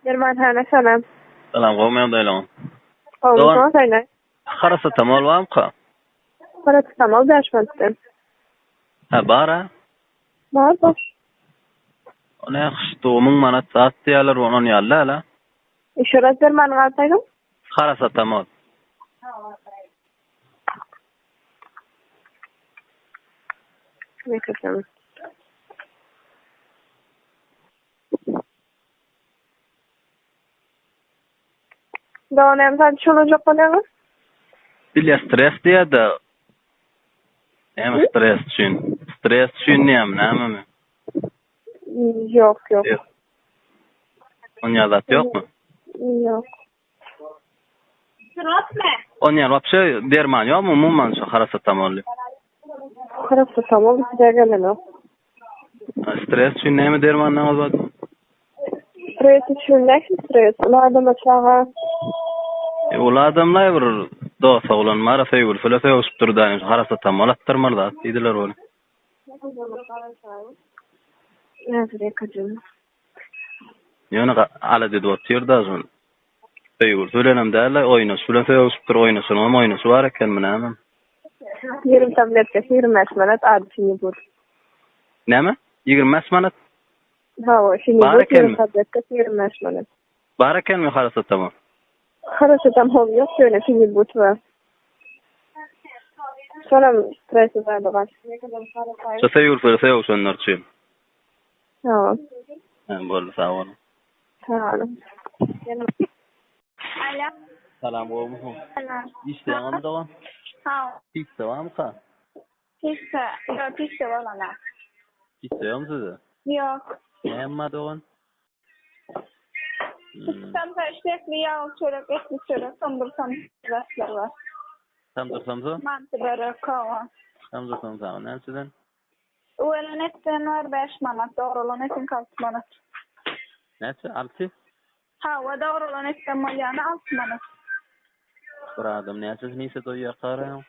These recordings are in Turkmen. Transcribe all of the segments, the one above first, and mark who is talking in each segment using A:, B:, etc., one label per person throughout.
A: Dermanhana salam.
B: Salam gowmy ýagdaýlaryň?
A: Gowmy
B: Dogan.
A: şoňa saýla.
B: Parasetamol barmyka?
A: Parasetamol 5 manatdan.
B: Ha bar-a.
A: Bar bar.
B: O ne ştu 1000 manat zat diýýärler, onuň ýaly däl-a.
A: Şurat dermanyňy alsaýdyň.
B: Parasetamol.
A: Mikrofon. Dogan hem sen şolajak bolýaňyz?
B: Bilýä stres diýýär-de. Näme stres üçin? Stres üçin diýýärmi, nämemi?
A: Ýok, ýok.
B: Ýok. Onýa zat ýokmy?
A: Ýok.
B: Onýa wapşe derman ýokmy umuman şu parasetamolly?
A: Parasetamol bize gelenok.
B: Stres üçin näme dermanlaryňyz bar?
A: Stres üçin nähili stres? Uly adama çaga.
B: E, uly adamlar bir dost oglan bar, söýgülisi bilen sögüşip durdy, parasetamol atdyrmaly zat diýdiler ol.
A: Näzir ýekeje.
B: Ýöne alada edip otyr-da şol. Söýgülisi bilenem däl-de, oýnaşy bilen sögüşipdir, oýnaşynyňam oýnaşy bar ekenmi näme?
A: Ýigrimi tabletkasy 25 manat ady Finibut.
B: Näme? 25 manat?
A: Hawa,
B: Bar
A: Finibut
B: ekenmi?
A: ýigrimi tabletkasy 25 manat.
B: Bar ekenmi parasetamol?
A: Parasetamol ýok ýöne Finibut bar. Şonam stresi zady bar.
B: Şu söýgülisi bilen sögüşenler üçin.
A: Hawa.
B: Ha, boldy, sag boluň.
A: Sag boluň.
C: Alo.
B: Salam, gowumysyň?
C: Salam.
B: Işleýäňizmi dogan?
C: Hawa.
B: Pizza barmyka?
C: Pizza, ýok, pizza bolanok.
B: Pizza ýokmy sizde?
C: Ýok.
B: Näme bar dogan? Hmm.
C: Samsa şekli ýagly çörek, etli çörek, tamdyr samsa zatlar bar.
B: Tamdyr samsa?
C: Manty börek, hawa.
B: Tamdyr samsa näçeden?
C: Üwelen etden bar 5 manat, dogralan etiňki 6 manat.
B: Näçe? 6?
C: Hawa, dogralan etden bolýany 6 manat.
B: Bir adam näçesini iýse doýýar garaň?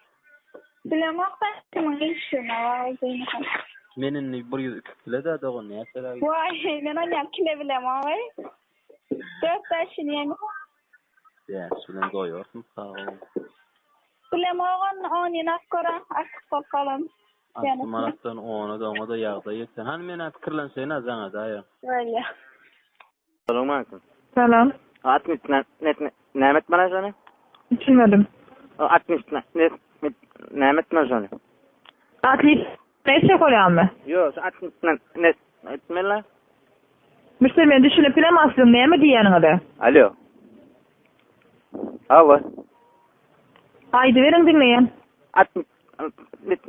C: Bilemok da kimiň iýişine bagly diýmesem.
B: Men indi 102 kile-dä dogan näçeräk?
C: Waý, men onýan kile bilemok-eý. 4-5 iýen.
B: Bäş bilen doýarsyň sag bol.
C: Bilemok ony, ony nas göre, artyk bolup galan.
B: 6 manatdan ona da oňa da ýagdaý ýetsen. Hany men-ä pikirlenseýin-ä jaňa daýa.
C: Bolýa.
D: Salam aleyküm.
E: Salam.
D: Altmyş ne ne näme etmeli şony?
E: Düşünmedim.
D: Altmyş ne ne näme etmeli şony?
E: Atly etjek bolýarmy?
D: Ýok, şu altmyş ne ne etmeli?
E: Müşderi men düşünip bilemok siziň näme diýýäniňize.
D: Alo. Hawa.
E: Aýdyberiň diňleýän.
D: Altmyş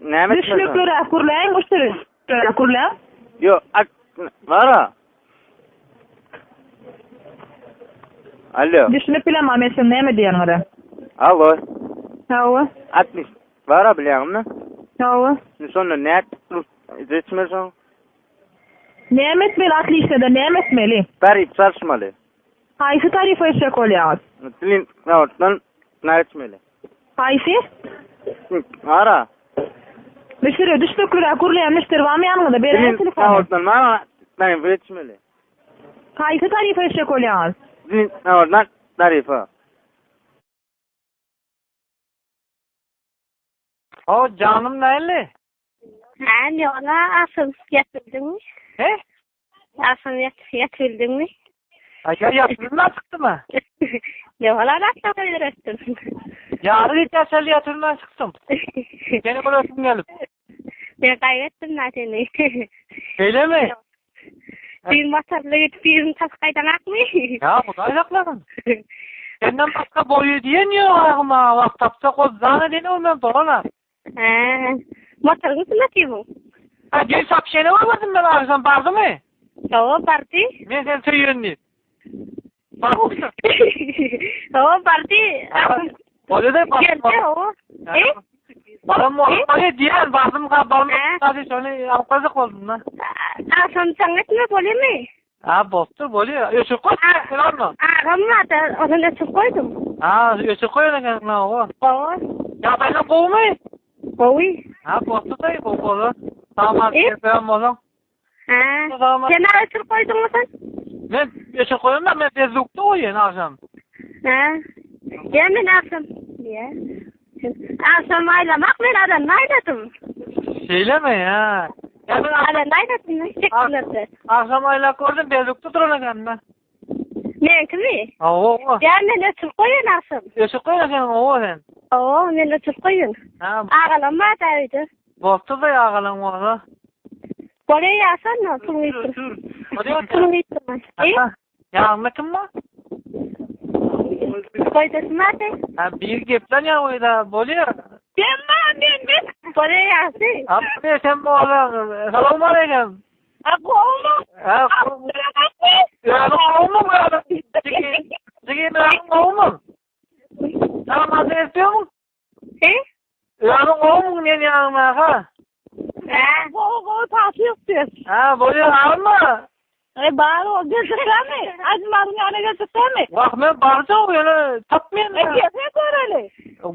D: näme etmeli?
E: Düşnükliräk gürläň müşderi. Gürläň.
D: Ýok, at bara. Alo.
E: Düşünip bilemok men siziň näme diýýäniňize.
D: Alo.
E: Hawa.
D: 60 bara bilýäňmi?
E: Hawa.
D: Şonda näme etmeli şoň?
E: Näme etmeli atlyşda näme etmeli?
D: Tarif çalyşmaly.
E: Haýsy tarife etjek bolýaňyz?
D: Dilin nawatdan näme etmeli?
E: Haýsy?
D: Ara.
E: Müşderi düşnükliräk gürleýän müşderi barmy ýanyňyzda? Beräýiň
D: Dilin
E: telefony.
D: nawatdan maňa näme etmeli?
E: Haýsy tarife etjek bolýaňyz?
D: Dilin nawatdan tarife.
F: O canım näli?
G: Ha, ne ola asıl ýatyrdyňmy?
F: He?
G: Asıl ýat ýatyrdyňmy?
F: Ay ya yatırımdan çıktı mı?
G: Ne ola nasıl öğrettin?
F: Yarın içersen yatırımdan çıktım. Seni görürsün gelip.
G: Ben kaybettim ben seni.
F: Öyle mi?
G: Bir motorla gidip birini tapıp kaydanak mı?
F: Ya bu da sakladın. Senden başka boyu diyen yok ayağıma. Bak tapsa kozdan edeni olmam dolana.
G: Ha, motorun üstünde bu.
F: Ha gel sapşene varmadın ben abi sen bardı mı?
G: Tamam parti.
F: Ben seni söylüyorum diye. Bardı mı?
G: Tamam parti.
F: Öyle de
G: Geldi o. E?
F: Baram o diyen bardım ka bardım.
G: Ha.
F: Hadi şöyle avkazık oldum lan.
G: Akşam sen etme bolýar mı?
F: Ha bostur boluyor. Öşür koy. Selam mı?
G: Ağam vardı, onu da çok koydum.
F: Ha öşür koy ne ne o.
G: Baba,
F: Ya ben de kovmayı.
G: koy.
F: Ha bostur da iyi bu Tamam hadi
G: E?
F: selam oğlum.
G: Ha.
F: Tamam.
G: Sen ötür koydun mu sen?
F: Men. Öçürip goýan men Facebookda goýýan agşam.
G: Hä? Ýa men agşam. Ýa. Agşam aýlamak men aran aýladym.
F: Şeýlemi ýa? Ýa men
G: aran aýladym çekilerde.
F: Agşam aýlap gördüm Facebookda duran eken men.
G: Meňkimi?
F: Hawa.
G: Ýa men öçürip goýan agşam.
F: Öçürip goýan sen hawa sen.
G: Hawa men öçürip goýan.
F: Ha.
G: Agalam bar da öýde.
F: Bolupdyr da agalaň bolsa.
G: Bolýa ýaşan puluň ýitdir. Puluň ýitdir.
F: Ýanynda kim bar?
G: Goýdasym bardy.
F: Ha bir geplen ýa goýda bolýar.
G: Ben bar men men. Bolýa ýagşy.
F: Ha men sen bolsaň. Salam aleyküm.
E: Ha gowmy?
F: Ha gowmy? Gowmy? Jigim gowmy? Salam aleyküm.
G: He?
F: Özüň gowmyň men ýanyňda ha?
G: Hä?
E: Gowy gowy taşyk diýip.
F: Ha, bolýar alma.
E: E bar ol geljekmi? Ajmaryň ýanyna geljekmi?
F: Wah men barjak ýöne tapmaýan.
E: E gelse göreli.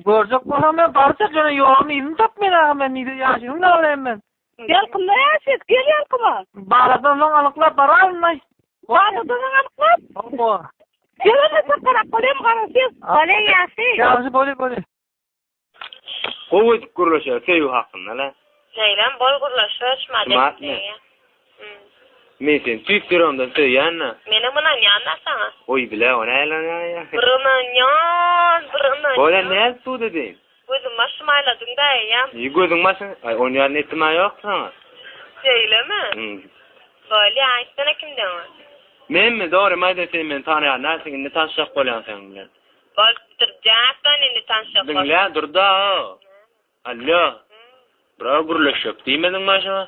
F: Görjek bolsam men barjak ýöne ýoluny yzyny tapmaýan aga men nirede ýaşaýan näbileyim men.
E: Ýalkymda ýaşaýas, gel ýalkyma.
F: Baradan soň anyklap bararyn aý.
E: Baradan soň anyklap?
F: Hawa.
E: Gel onda çaparap bolýam garaşýas.
G: Bolýa ýagşy.
F: Ýagşy bolýa bolýa.
H: Gowy edip gürleşer söýgi hakynda la.
I: Neýlem bol gürleşiber şumat
H: Şumatmy? Men seni tüýs ýüregimden söýýän-dä.
I: Menem ynanýan-da saňa.
H: Oý bile o näle ynanýan.
I: Bir ynanýan, bir ynanýan.
H: Bolýa nädip sud edeýin?
I: Gözüm başym aýladyň-da eýýäm.
H: Niý gözüň başyň? Aý on ýaly netim-ä ýokdy saňa.
I: Şeýlemi? Bolýa aýtsana kimdigiňi.
H: Menmi? Dogrymy aýdaý sen meni tanaýan dälsiň indi tanyşjak bolýan seň bilen.
I: Bolupdyr jan indi tanşjak bolsaň.
H: Diňle durda. Allo. Bira gürleşjek diýmediňmi aşyga?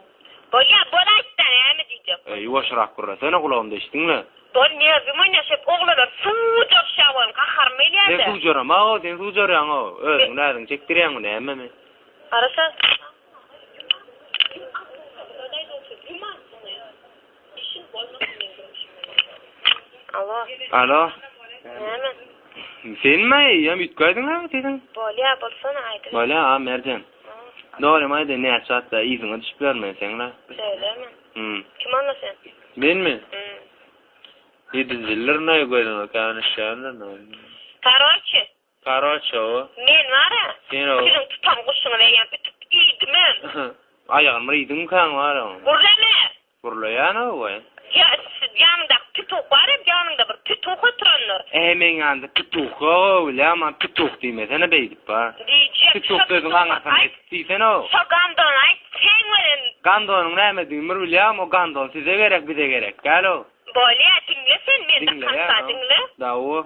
I: Bolýa bol aýtda näme diýjek.
H: Eý ýuwaşrak gürlesene gulagymda eşdiňle.
I: Bol nerwim oýnaşyp şep oglanlar suwjarşa bolan gaharym gelýärde.
H: Sen suwjarama-ow sen suwjarýaň-ow özüň näziňi çekdirýäňmi nämemi.
I: Garaşa. Alo.
H: Alo.
I: Näme?
H: Senmi eýýäm üýtgäýdiň-ä sesiň?
I: Bolýa, bolsana aýdyber.
H: Bolýa, a Merjen. Dogrymy aýdaýyn, näçe wagtda yzyňa düşüp ýörmen seň-le.
I: Şeýlemi?
H: Hum.
I: Kim onda sen?
H: Menmi?
I: Hum.
H: Ýedinjiler-naý gözüňe kän düşýändir-naý.
I: Karoçe.
H: Karoçe, o.
I: Men bar-a.
H: Sen o.
I: Siziň tutan guşuňyzy eýýäm ütüp iýdimem.
H: Aýagyny bir iýdiňmikäň bar-a oň?
I: Gürleme!
H: Gürleýän-ow, we.
I: Ýa, ýanyňdaky pituh bar edi, ýanyňda bir pituh oturandyr.
H: Eý, meň ýanymda pituh ýog-ow, bilýäňmi, pituh diýmesene beýdip bar.
I: Diýjek,
H: Pituh
I: şo
H: sözüň
I: pituha
H: aňyrsyny
I: aýt.
H: kesip diýsene-ow.
I: Şo gandony aýt, seň bilen.
H: Gandonyň nämedigini bir bilýäňmi, o gandon size gerek, bize gerek däl-ow.
I: Bolýa, diňle sen, meni
H: Diňleýän-ow.
I: kansa diňle.
H: Dawo.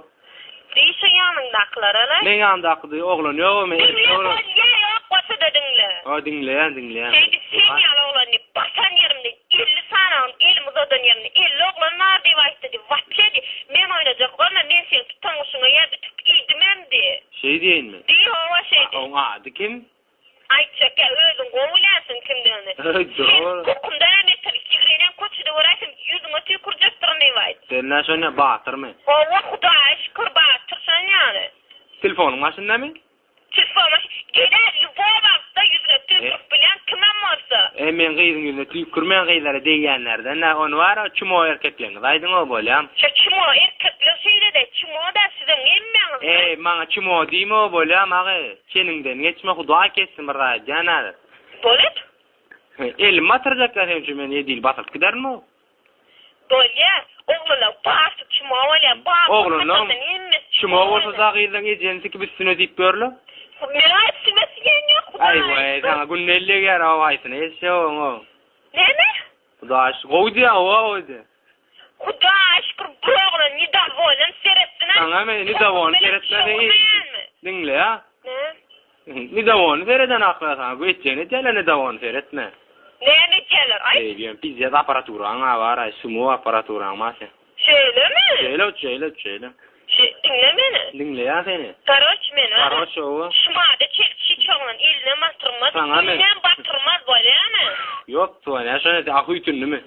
I: Diý şo ýanyňdakylara-la.
H: Meň ýanymdaky diý oglan ýog-a, men
I: Diňle,
H: erkek oglan.
I: bolýa, ýok bolsa-da diňle.
H: Hawa, diňleýän, diňleýän.
I: Şeýdip sen ýaly oglan diýip, basan ýerimde 50 sanagyny elim uzadan ýerimde 50 oglan bar diýip aýtdy diý, wapşe diý, men oýnajak bolma, men seň tutan guşuňa ýa ütüp iýdimem diý.
H: Şeý diýeýinmi?
I: Diý, hawa, şeý diý.
H: Oň ady kim?
I: Aýtjak ýa özüň gowy bilýänsiň kimdigini. Sen kokumdan hem beter ýigrenýän köçede göräýsem ýüzüňe tüýkürjekdirin diýip aýt.
H: Sen nä şonýa batyrmy?
I: Hawa hudaýa şükür batyr şon ýaly.
H: Telefonyň maşyndamy?
I: Telefon maşyn geler lýuboý wagtda ýüzüne tüýkürip bilýän kimem bolsa.
H: E men gyzyň ýüzüne tüýkürmän gyzlara degýänlerden nä ony bara çumo erkekleňiz aýdyňo bolýam.
I: Şo çumo erkekler şeýle-de çumo-da siziň hemmäňiz bir.
H: Eý maňa çumo diýme bolýam agy. Çeniňden geçme Hudaý kessin bir zat aýdýan häzir.
I: Bolet.
H: Elimi batyrjaklar seň üçin men edil batyryp giderin o.
I: Bolýa. Oglanlaň barsy çuma bolýa. Barsyň
H: Oglanlaň
I: hatardan hemmesi
H: çuma bolsa da gyzlaň ejeni sikip üstüne diýip ýörler.
I: Meň üstüme siken ýok Hudaý.
H: Aý weý saňa günde elli egýär o haýsyny eşek oň o.
I: Näme?
H: Hudaý şükür gowy diýýä owa gowy diýýä.
I: Hudaýa şükür bir oglan nidowolen seretsin a.
H: Saňa men nidowony seretmedi. Diňle ýa.
I: Nä?
H: Nidowony sereden akla saňa bu etjegini etýärler nidowony seretme.
I: Näme etýärler aýt.
H: Eýýäm pizýet apparaturaň a bar aý sumo apparaturaň bar seň.
I: Şeýlemi?
H: Şeýle şeýle şeýle.
I: Şe diňle meni.
H: Diňleýän seni.
I: Karoç men bar.
H: Karoç owa.
I: Şumada çekçi hiç oglan eline batyrmaz.
H: Saňa men.
I: Eline batyrmaz bolýamy?
H: Ýok tuwa şony ahy ütündimi?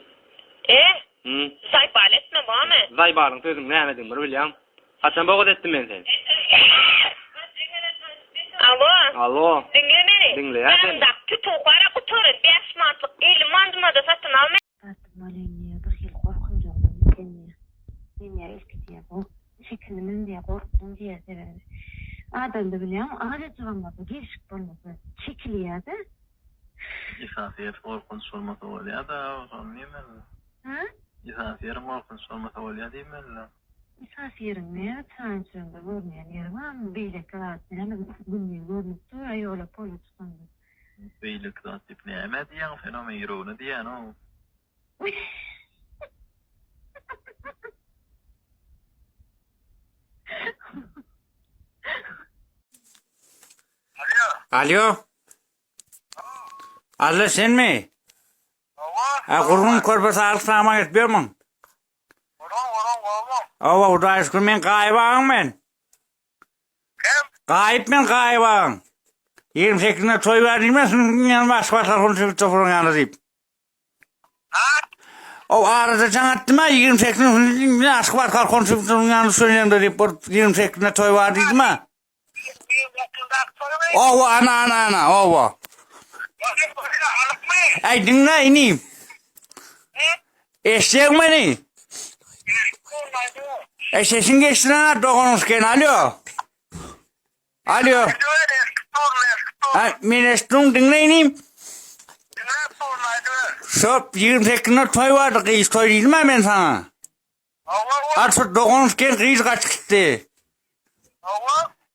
I: E?
H: Hum.
I: Zaýbal etme bamy?
H: Zaýbalyň sözüniň nämedigini bir bilýäňmi? Haçan bogaz etdim men seni?
I: Alo.
H: Alo.
I: Diňle meni.
H: Diňleýän seni.
I: Ýanyndaky tutuk bar-a gutaryn, bäş manatlyk 50 mandyma-da satyn alma.
J: Zatym welin diýýär, bir hili gorkunjagdan eken diýýär. Çekindim diýýär, gorkdum diýýär sebäbi. Adamda bilýäňmi, azajygam bolsa gelşik bolmasa çekilýär-de.
B: Esasy ýeri gorkunç bolmasa bolýa-da, şony diýmeli.
J: Hä?
B: Esasy ýeriň gorkunç bolmasa bolýa diýmeli-dä.
J: Esasy ýeriň näme çaýyň-çöňde görünýän ýeri barmy, beýleki zat näme gündiz görnüp dur-a ýola pola çykanda.
B: Beýleki zat diýip nämä diýýäň sen o men ýüregine diýýän-ow.
K: Alýo. Alla senmi? Hawa. Gurgun körpe saglyk saman edip ýörmüň?
L: Gurgun, gurgun, gurgun.
K: Hawa, Hudaýa şükür men Gaýyp agaň men.
L: Kim?
K: Gaýyp men Gaýyp agaň. 28-inde toý bar diýmesin, ýa başga başga şonça topuryň ýanyna diýip. O arada jaň atdym ha 28-inde Aşgabat kolhozçynyň ýanyna düşenimde diýip bir 28-inde toý bar diýdim ha. Owa ana ana ana owa. Aý diňle inim. Eşdeň meni. E sesin geçdi lan doganys ken alo. Alo. Ha, men eşitdim diňle inim. Şo 28-inde toý bardy, gyz toý diýdim ha men sana. Al şu dogan ken gyz gaçyp gitdi.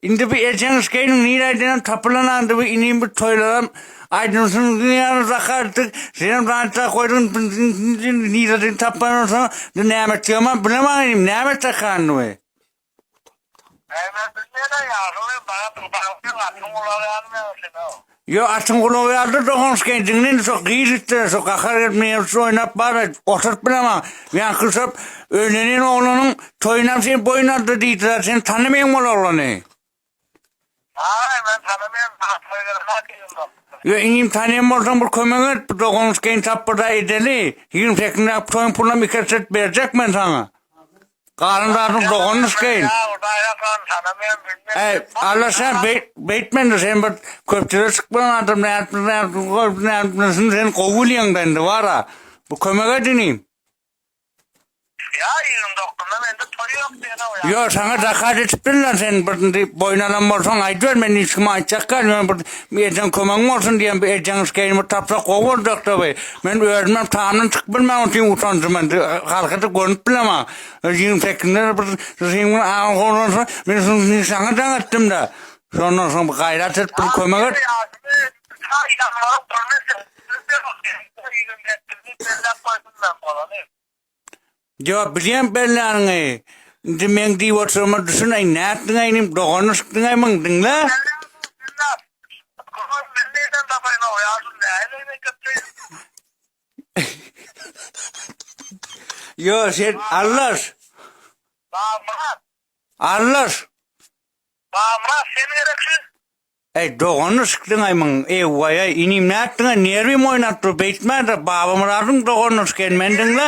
K: Indi bir ejeň şkeýniň nireden tapylan andy bir inim bir toýlaram aýdymsyň ýany zakardyk. Senem ranta koýdun nireden tapan olsa näme etjegimi bilemän inim näme etjek andy bu. Ýo atyň gulagy ýalydyr doganşkeý diňle indi şo gyz gitdi şo gahar gelip nerwsi oýnap bar oturyp bilemok ýaňky şo öýlenen oglanyň toýunam sen boýun aldy diýdiler sen tanymaýaň ol oglany. Ýo inim tanaýan bolsaň bir kömek et bu doganşkeýni tap bir edeli 28-ndäki toýuň pulunam iki esse berjek men saňa. Galan zadyň doganyny sikeýin. Äý, Alla sen beýtmende sen bir köpçülige çykmaýan adam nätmi nätmi sen gowy bilýäň indi bara. Bu kömek et inim.
L: Ýa 29-da mende toý ýok diýene o.
K: Ýo, saňa zakat edip bilmän sen bir indi boýun alan bolsaň aýdyber men hiç kime aýtjak däl ýöne bir ejeň kömegiň bolsun diýen bir ejeň sikeýin bir tapsak gowy boljakda bi. Men özümem tamdan çykyp bilmän otyryn utanjym indi halka-da görnüp bilemok. 28-inde bir Rehimin aga gollansa, men şuny saňa jaň etdim-de. Şondan soň bir gaýrat et, bir kömek et. Ýok, bilýän belläniňi. Indi meň diýip oturyma düşünäý, nätdiň-äý inim, doganyny çykdyň-äý muň, diňle. Ýo, sen Allaş.
L: Bamyrat.
K: Allaş.
L: Bamyrat sen gereksiz.
K: Eý, doganyny sikdiň-aý muň, ew-waý-aý, inim nätdiň-aý, nerwim oýnap dur, beýtmä-de, Babamyradyň doganyny siken men diňle.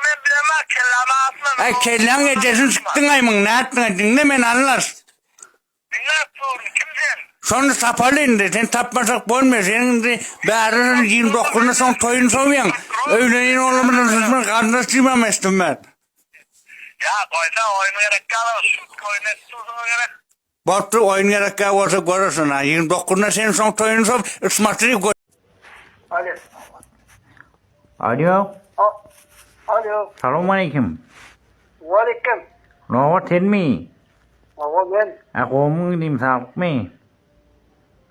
L: Men bilemok, kelläme atma.
K: Äý, kelläň ejesini sikdiň-aý muň, nätdiň-aý, diňle meni, Allaş.
L: Diňläp durun, kim sen?
K: Şony tapaly indi, sen tapmasak bolmaýar, seniň indi bärden 29-na soň toýuny sowýaň. Öýleneýin oglan bilen şuny garyndaş diýmem eşitdim men.
L: Ýa goýsa oýun gerek ýaly, şutka oýun edip dursuň gerek.
K: Bolupdyr, oýun gerek ýa bolsa görersiň ha. 29-na sen soň toýuny sow, ysmatyny gör.
L: Alo.
K: Alo.
L: Alo.
K: Salowmaleýkim.
L: Waleýkim.
K: Nobat senmi?
L: Hawa men.
K: A gowmyň inim saglykmy?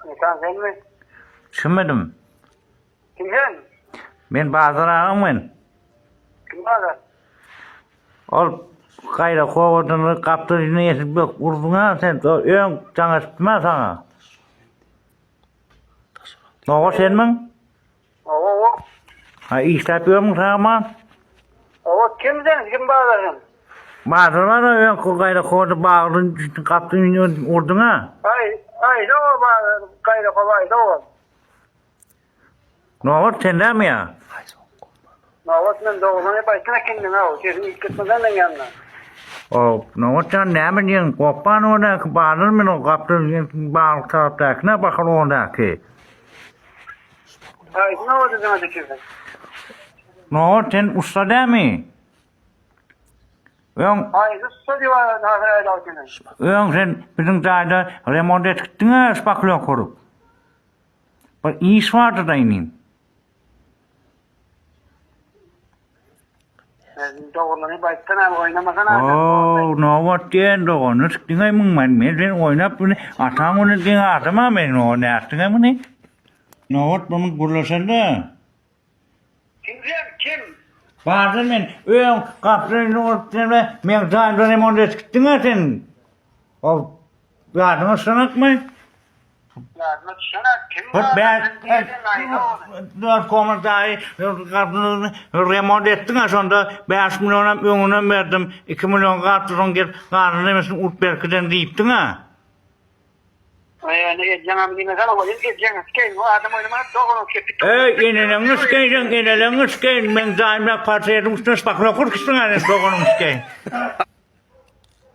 L: Ynsan senmi?
K: Düşünmedim.
L: Kim sen?
K: Men Bazar agaň men.
L: Kim Bazar?
K: Ol gaýra kowadan gapdalyny esip bök urduň-a sen öň jaň etdim-ä saňa. Nowa senmiň?
L: Hawa, hawa.
K: Ha işläp ýörmüň sagman?
L: Hawa, kim sen? Kim Bazar sen?
K: Bazar bar öňki gaýra kowada bagly gapdalyny urduň-a.
L: Aý, aý, hawa Bazar, gaýra kowa, aý, hawa.
K: Nobat sendämi ýa?
L: Nobat men dogruny aýtsana kimdiň aw, sesiň üýtgetmesen meň ýanymda.
K: O, Nobat jan näme diýeň, gopban ondaky bazar men o gapdal bagly tarapdaky bakyl ondaky.
L: Aýsy Nobat diýen düşürsin.
K: Nobat sen ussa dämi? Öň
L: Haýsy ussa diýip aýlap otyryn.
K: Öň sen biziň jaýda remont edip gitdiň-ä şpaklýok urup. Bir iş bardy-da inim.
L: Dogrulyny aýtsana, oýnamasana.
K: Oo, nobat diýen doganyny çykdyň-aý muň men. Men sen oýnap muny ataň güni diýen adam-a men o nätdiň-aý muny? Nobat muny gürleşende.
L: Kim sen, kim?
K: Bardy men öň gapyny urup sen we meň jaýymda remont edip gitdiň-ä sen. O ýadyňa düşenokmy?
L: Ýadyma düşenok, kim
K: Bir bäş, dört komnat jaýy gapyny remont etdiň-ä şonda 5 millionam öňünden berdim, 2 million galypdy soň gelip galan nemesini urup berkiden diýipdiň-ä.
L: Eý, ejeňem diýmesene, ol ejeňi sikeýin, bu adam oýnamaz, doganyň kepi.
K: Eý, eneleňi sikeýin, eneleňi sikeýin, meň jaýymda portretiň üstüne şpakla kurkuşdyň-ä sen doganyňy sikeýin.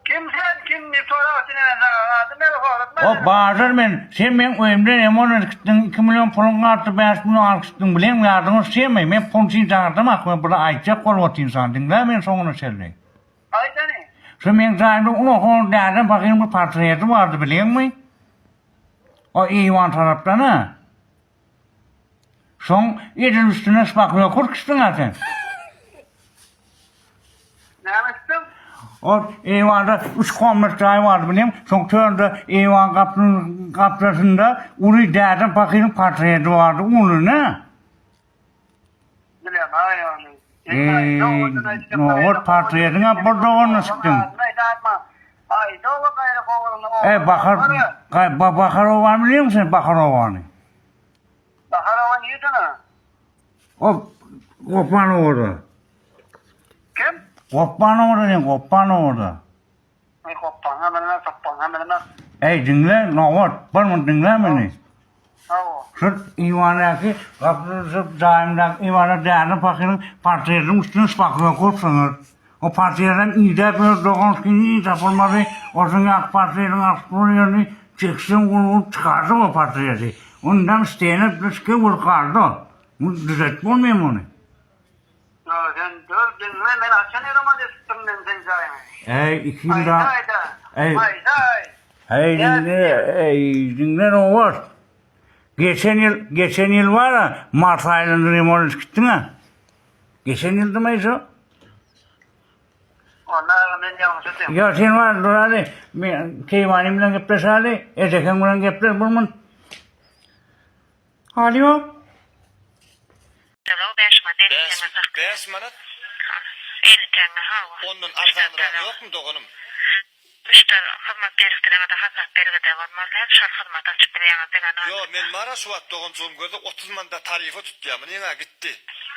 L: Kim sen kim diýip sorap men saňa adym beri soratma.
K: O bazar men sen meň öýümden remont edip gitdiň 2 million puluň galdy 5 million alyp gitdiň bileň ýadyňa düşýärmi men pul üçin jaňyrdamak men buny aýtjak bolup otyryn saňa diňle meni soňuna çenli.
L: Aýt hany.
K: Şu meň jaýymda uly hol dädem pahyryň bir portreti bardy bileňmi? O eýwan tarapdan a. Şoň edil üstüne şpaklýa kurkuşdyň-a sen.
L: Näme etdiň?
K: Ol eýwanda üç komnat jaý bardy bilýäň, şoň töründe eýwan gapynyň gapdasynda uly dädem pahyryň portreti bardy, uly nä?
L: Bilýän, aý ony.
K: Eý, nobat portretiňe bir doganyny çykdyň. Eý, Bahar, Bahar obany bilýäňmi sen, Bahar obany?
L: Bahar oba nirden?
K: O, Gopban obada.
L: Kim?
K: Gopban obada diýen, Gopban obada.
L: Eý, Gopban, ha bilmez, Topban, ha bilmez.
K: Eý, diňle, Nobat, bir minut diňle meni.
L: Hawa.
K: Şu Iwandaky gapyny şu jaýymdaky Iwana däde pahyryň portretiniň üstüne şpakla goýupsyňyz. O portretem idäp ýör dogan hiç tapylmady. Oşuň ýaky portretiň asyp duran ýerini çekişden urup çykardyk o portreti. Ondam stena düşke bolup galdy o. Muny düzetip bolmaýar muny.
L: Ýok sen dur diňle men haçan ýöreman edipdim men seň jaýyňy.
K: Äý iki ýyl da.
L: Aýda aýda.
K: Äý.
L: Aýda aý.
K: Äý diňle äý diňle Nowat. Geçen ýyl geçen ýyl bar-a mart aýynda remont edip gitdiň-ä. Geçen ýyldymaý şo?
L: Onda aga men ýalňyş etdim.
K: Ýok sen bar duraly men keýwanym bilen gepleşeli ejekeň bilen gepleş bir mun. Alýo.
J: Töleg bäş manat 50 teňňe sak.
M: Bäş manat?
J: 50 teňňe hawa.
M: Ondan arzanragy ýokmy doganym?
J: Müşderi hyzmat berikdireňede hasap bergide bolmaly däl şol hyzmaty açyp bilýäňiz diňe nomerden.
M: Ýo men bara şu wagt doganjygym gözde 30 manada tarife tutýa munyňa gitdi.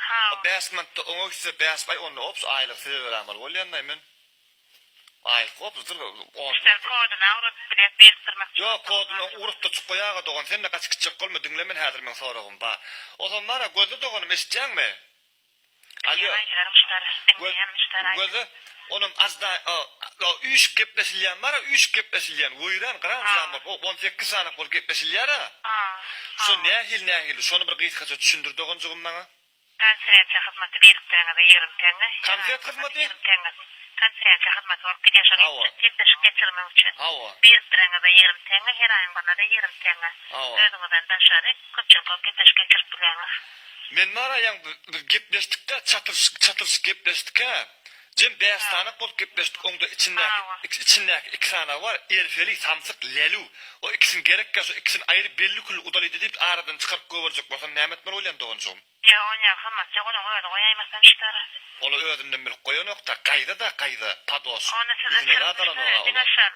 J: Hawa.
M: O bäş manatda oňa gitse bäş aý onda obş aýlyk size beräýmeli bolýandaý men. Aýlyk obş dur on.
J: Müşderi kodyny ugradyp bilýär birikdirmek üçin.
M: Ýok kodyny ugratda çyk goýaga dogan sende gaçyp gitjek bolma diňle men häzir meň soragym bar. Ozan bara gözle doganym eşitýäňmi? Alýo. Göze, onam azda üýşüp gepleşilýän bar-a, üýşüp gepleşilýän, weýran gyram-jyram bolup, o on sekiz sanak bolup gepleşilýär-ä. Şo nähili-nähili, şony bir gysgaça düşündir doganjygym maňa.
J: Konferensiýa hyzmaty birikdiriňize 20 teňňe.
M: Konsert hyzmaty?
J: 20 teňňe. Konferensiýa hyzmaty bolup gidýär şol gepleşik geçirmek üçin.
M: Hawa.
J: Birikdiriňize 20 teňňe, her aýyň birine-de 20 teňňe.
M: Hawa.
J: Özüňizden daşary köpçülik bolup gepleşik geçirip bilýäňiz.
M: Men bar-a ýaňy biz gepleşdik-dä, çatyryşyk çatyryşyk gepleşdik-ä. Jem bäş sanak bolup gepleşdik, oňda içindäki içindäki iki sanagy bar, erfeli, samsyk, lälüw. O ikisini gerekkä şo ikisini aýry belli-külli udalyda diýip aradan çykaryp goýberjek bolsam näme etmeli bolýan doganjygym?
J: Ýa onýa hyzmat ýok onuň özi goýaýmasam müşderi.
M: Ol özünden bilip goýanok-da, gaýza-da gaýza, pados.
J: Ony siz
M: Ýüzüne
J: öçürip
M: zat alanok-a
J: müşderi diňe
M: olar.
J: şol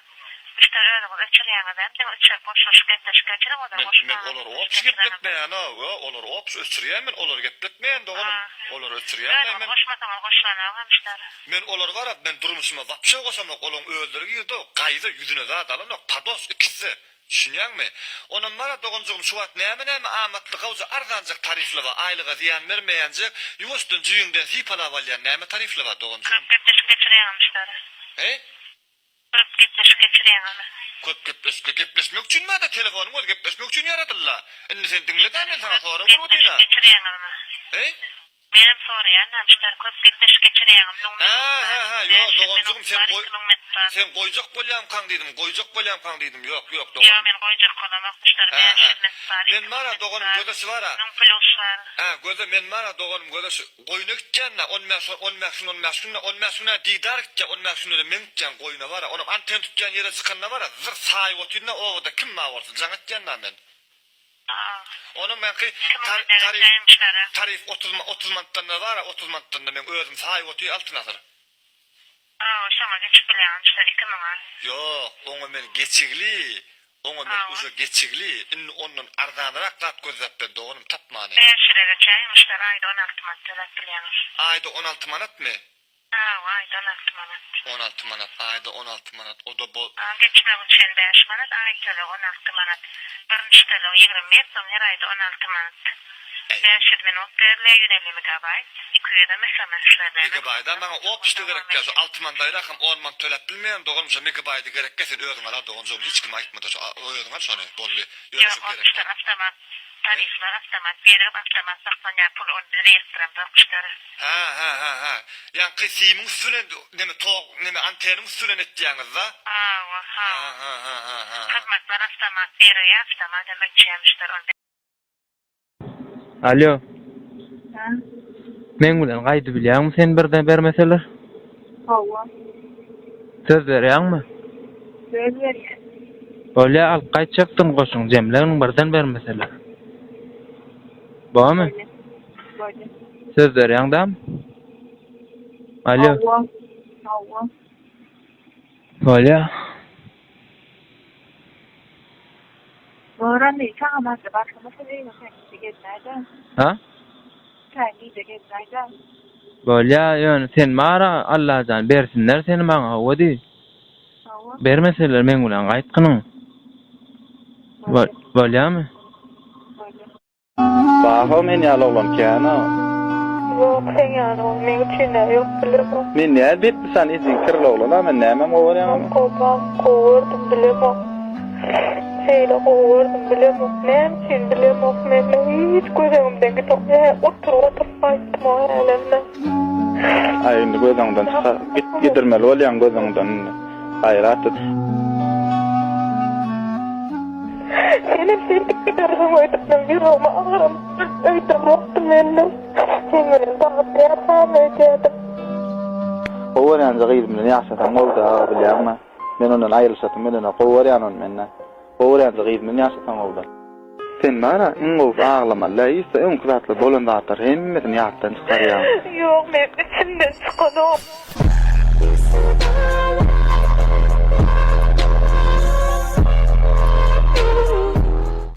J: müşderi özüňiz öçürýäňizem diňe öçürip goşulyşyp gepleşik geçiriň olar
M: Men men
J: goşmaga
M: olary
J: gepleşik
M: opşy
J: geçireňizde.
M: gepletmeýän-a, ýo, olary opşy öçürýän men, olary gepletmeýän doganym, olary öçürýän
J: Özüňiz
M: men.
J: goşmasaňyz goşulanok-a müşderi.
M: Men olary bar-a, men durmuşyma wapşe goşamok, olaň özleri girdi-ow, gaýza, ýüzüne zat alanok, pados, ikisi-de. Düşünýäňmi? Onam bar-a doganjygym şu wagt näme-näme amatly gawja arzanjak tarifli bar, aýlyga zyýan bermeýänjek, ýuwaşdan jüýüňden sypalap alýan näme tarifli bar doganjygym?
J: Köp gepleşik geçirýäňmi müşderi?
M: He?
J: Köp gepleşik geçirýäňizmi?
M: Köp gepleşik gepleşmek üçin bar-da telefonyň özi gepleşmek üçin ýaradylda. Indi sen diňle-dä men saňa sorag
J: Köp
M: berip otyryn-a.
J: gepleşik geçirýäňizmi?
M: He?
I: Menem soraýan nämişler köp gepleşik geçirýäňmi müň
M: Hä,
I: minut
M: hä,
I: bar,
M: hä, ýo,
I: 500
M: doganjygym
I: minut
M: sen
I: bar,
M: goý,
I: 2000 minut bar.
M: sen goýjak bolýamkaň diýdim, goýjak bolýamkaň diýdim, ýok, ýok,
I: Ýo,
M: doganym.
I: men goýjak bolamok müşderi
M: Hä, hä.
I: 500 minut bar,
M: Men
I: 2000
M: bara
I: minut
M: doganym
I: bar,
M: gözeşi bara.
I: 1000 plus bar.
M: Hä, göze men bara doganym gözeşi goýuna gitýän-dä, on bäş, on bäş gün, on bäş günde, on bäş gün-ä didar gitýän, on bäş günde-de men gitýän goýuna bara, onam anten tutýan ýere çykanda bara, zyr saýyp otyryn-da obada kim bar bolsa jaň etýän-dä men. Onuň meňki tarif tarif 30 30 manatdan-da bar-a, 30 manatdan-da meň özüm saýyp otyr Altyn asyr.
I: Hawa, şoňa geçip bilýäňmi şo iki müňe?
M: Ýok, oňa men geçigli, oňa men uje geçigli, indi ondan arzanrak zat gözläp ber doganym, tapmany.
I: Bäş ýüze geçäýmişler, aýda 16 manat töläp bilýäňiz.
M: Aýda 16 manatmy?
I: Hawa, aýda 16 manat.
M: 16 manat, aýda 16 manat, o-da bo.
I: Geçmek üçin bäş manat, aý tölegi 16 manat. Birinji töleg 21, soň her aýda 16 manat. 500 minut berilýär, 150 megabaýt, 200-em sms berilýär.
M: Megabaýda maňa opşda gerekýär, şu alty manat aýrakam on manat töläp bilmeýän doganym şo megabaýdy gerekýär sen özüň al-a doganjygym hiç kime aýtmada şo özüň al şony boldy ýöne şo
I: Ýok,
M: gerekýär.
I: opşda awtomat tarifler awtomat berip awtomat saklanýar pul ony biz birikdiremzok müşderi.
M: Hä hä hä hä. Ýaňky simiň üsti bilen neme tok neme anteniň üsti bilen etýäňiz-da?
I: Hawa, hawa.
M: Hä hä hä hä.
I: Hyzmatlar awtomat berilýär, awtomat hem öçýär müşderi ony.
N: Alýo.
A: Hä?
N: Meň bilen gaýdybilýäňmi sen birden bermeseler?
A: Hawa.
N: Söz berýäňmi?
A: Söz berýän.
N: Bolýa alyp gaýtjakdym goşuň jemlegini birden bermeseler. Bormy?
A: Bolýa.
N: Söz berýäň dämi? Alýo.
A: Hawa. Hawa.
N: Bolýa.
A: Boranly, saňa madda barsyny sen öýüňe sen gije gelmäýdä.
N: Ha?
A: Sen gije gelmäýdä.
N: Bolýa, ýöne sen bara Allajan bersinler seni maňa hawa diý.
A: Hawa.
N: Bermeseler meň bilen gaýtgynyň. Bolýamy?
A: Bolýa.
B: Baho men ýaly oglan kän-a.
A: Ýok seň ýaly oglan meň üçin-ä ýok bilemok.
B: Men näl betnyşan ejeň kirli oglan-a men nämem gowy görýäň ony.
A: Gowy gowy gördüm bilemok. Şeýle gowy gördüm bilemok. Näme üçin bilemok men hiç göz öňümden gidok. Hä oturyp oturyp gaýtdym o älemden.
B: Aý indi göz öňünden çykar git gidirmeli bolýaň göz öňünden indi. Gaýrat et.
A: Senem şeýdip gidersiň öýdüp meň ýüregime agram öýdemokdym mende. Seň bilen bagtýarkam öýdýärdim.
B: Gowy görýänje gyzym bilen ýaşasaň gowy-da aga bilýäňmi? Men ondan aýrylyşasym gelenok. Gowy görýän ony mende. Gowy görýänje gyzym bilen ýaşasaň gowy-da. Sen bara iň gowusy aglamaly däl Isa öňki zatlar bolan zatlar hemmesini ýatdan çykarýaň.
A: Ýok men içimden çykanok.